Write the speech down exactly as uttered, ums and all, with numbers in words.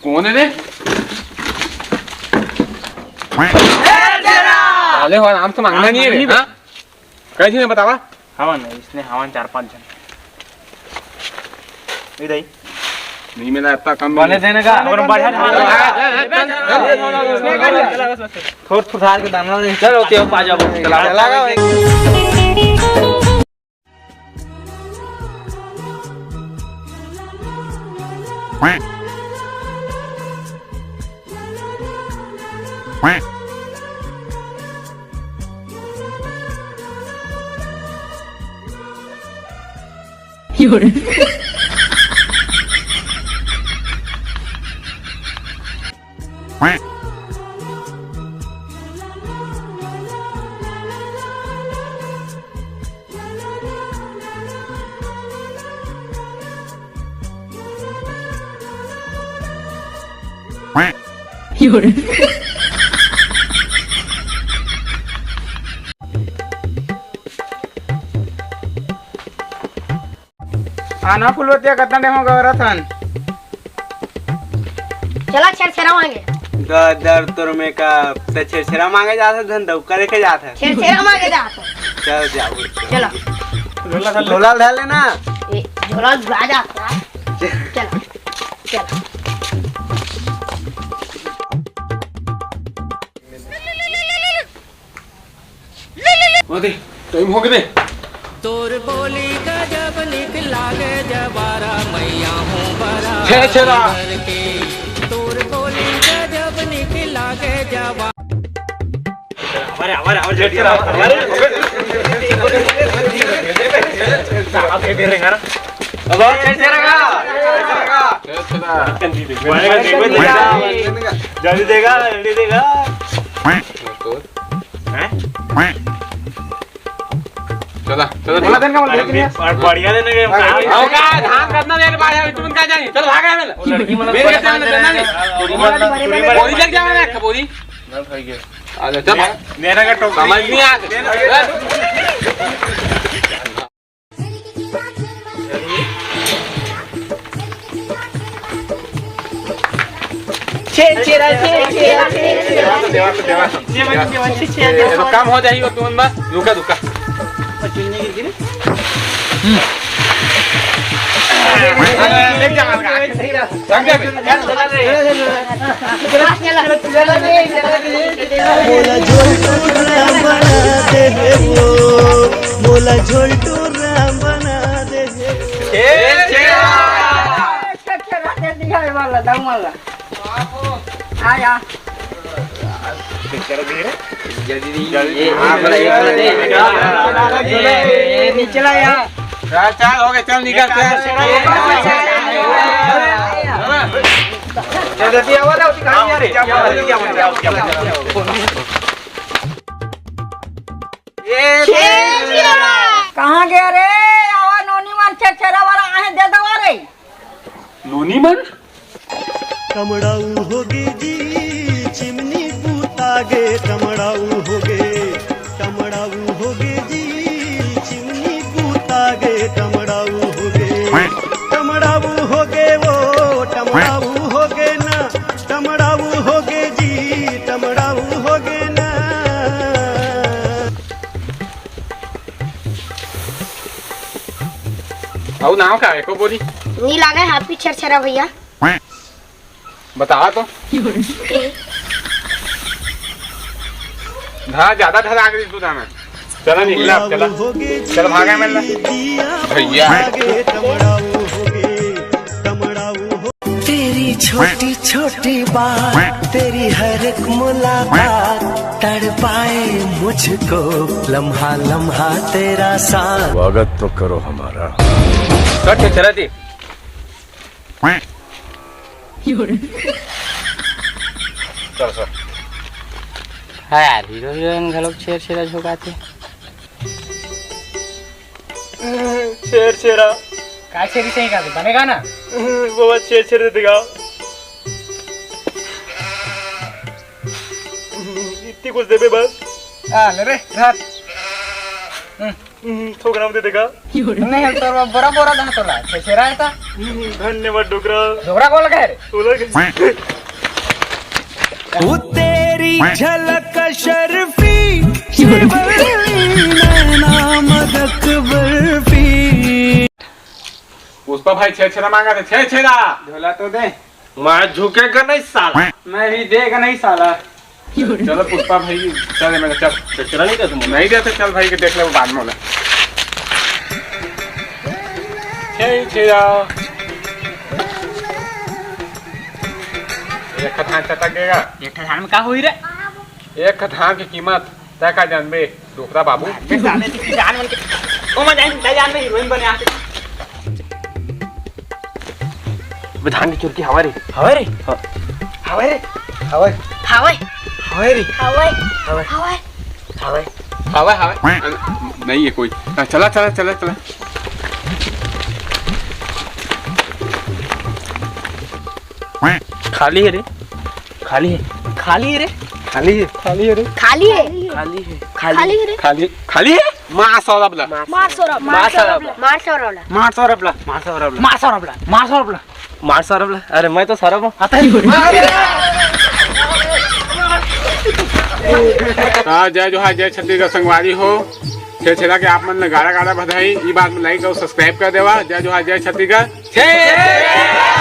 कौन है रे? अरे हो, नाम तो मांगना नहीं है रे, हाँ? कई झन बतावा? हवन, इसने हवन चार पांच झन। ए दाई। नहीं मिला, इतना कम बने मिला। देने का। और बढ़िया था। थोड़ फुसार के दाना दे। चलो, तेरे पास जाओ। चला। चला गया भाई। आना फुलवतिया, कतना टाइम हो गया रतन? चला छेरछेरा मांगे। द-, दर तोर में का, त छेरछेरा मांगे जात हे, धन दौका लेके जात हे। छेरछेरा मांगे जात हे। चल जाओ। चला। झोला धर लेना। ए, झोला भुला जात हे। चला, चला। ओ दे, टाइम हो गए। तोर बोली गजब निक लागे जवारा, मैया हूँ बड़ा छेरछेरा। सुंदर के। तोर बोली गजब निक लागे जवारा। अरे, अरे, अरे, अरे, अरे। अब और छेरछेरा का? छेरछेरा। जल्दी देगा, जल्दी देगा। हैं? चला, चला, बोला चला। देन का, बोला देन का। और बढ़िया देने के। आओ का, धान कतना देर बाद है, तुम का जानी? चल, भाग, मेरे। लड़की मन मेरे को क्या देना नहीं? बोरी लग जावे ना, बोरी। ना खाइए। आ जा, चल। मेरा का टोकरी। समझ नहीं आ। छेरछेरा, छेरछेरा, छेरछेरा। देवा, देवा, देवा। छेरछेरा। ये तो काम हो जाएगी, तुम बस रुका, रुका। हम्म। ले जा, ले जा। मोला झोल टूरा बना दे हे वो, मोला झोल टूरा बना दे हे वो। ए, छेरछेरा दे दिया है वाला, दम वाला। आ जा। जल्दी, जल्दी, ये, हाँ, ये, ये, ये, ये, ये, ये, नीचे ला यार। चल, चल, हो गया, चल, निकल, चल। चल, जल्दी आओ ना, उसी गाड़ी में आ रहे। कहाँ गया रे? आवा नोनी मन, छेरछेरा वाला आहे, दे दवा रे। नोनी मन? टमड़ाऊ होगे जी, चिमनी बूतागे, टमड़ाऊ होगे, टमड़ाऊ होगे जी, चिमनी बूतागे, टमड़ाऊ होगे, टमड़ाऊ होगे वो, टमड़ाऊ होगे ना, टमड़ाऊ होगे जी, टमड़ाऊ होगे ना। अउ नाव का एको बोली? नी लागे हापी छेरछेरा भैया। बता तो। धा, ज्यादा धा लाग रही तू जाना। चला निकला, चला। चल भागा मिल। भैया। तेरी छोटी छोटी बात, तेरी हर एक मुलाकात, तड़पाए मुझको लम्हा लम्हा तेरा साथ। स्वागत तो करो हमारा। कट, चला दी। चल, चल। हाँ यार, हीरो हीरोइन घलोक छेरछेरा झोंकाथे। छेरछेरा। का छेरी सही का बनेगा ना? वो बात छेरछेरा दिखाओ। इतनी कुछ देबे बस। आ, ले रे, धर। हम्म। हम्म, थोकना में दे देगा। नहीं, तोर बोरा बोरा दहा तोला, छेरछेरा हे ता। हम्म, धन्यवाद डोकरा। डोकरा कोन लगे रे? तोला के। ओ तेरी झलक शर्फी, श्रीवल्ली नैना मदक बर्फी। पुष्पा भाई छेरछेरा मांगा थे, छेरछेरा। झोला तो दे। मैं झुकेगा नहीं साला। मैं भी देगा नहीं साला। चलो पुष्पा भाई, चल मैं चल। छेरछेरा नहीं दे तुम? नहीं देते, चल भाई के देख ले बाद में। छेरछेरा। एक धान चटक गया। एक धान में का हुई रे? एक धान की कीमत तय का जानबे डोकरा बाबू। बे साले, तू जान मन के, ओ मैं जान, तय जान में हीरोइन बने आके। अबे धान की चुरकी हवा रे। हवा रे? हाँ। हवा रे? हवा। हवा। हवा रे? हवा। हवा। हवा। हवा, हवा। नहीं है कोई। हाँ, चला, चला, चला, चला। खाली है रे। खाली है। खाली है रे। खाली है। खाली है रे। खाली है। खाली है। खाली है रे। खाली, खाली है? मार सौरभ ला। मार सौरभ, मार सौरभ ला। मार सौरभ ला। मार सौरभ ला। मार सौरभ ला। मार सौरभ ला। मार सौरभ ला। मार सौरभ ला। अरे मैं तो सौरभ हूँ। हाँ, जय जोहार, जय छत्तीसगढ़ संगवारी हो। छेरछेरा के आप मन ल गाड़ा गाड़ा बधाई। ई बात में like और subscribe कर देवा। जय जोहार, जय छत्तीसगढ़। छे-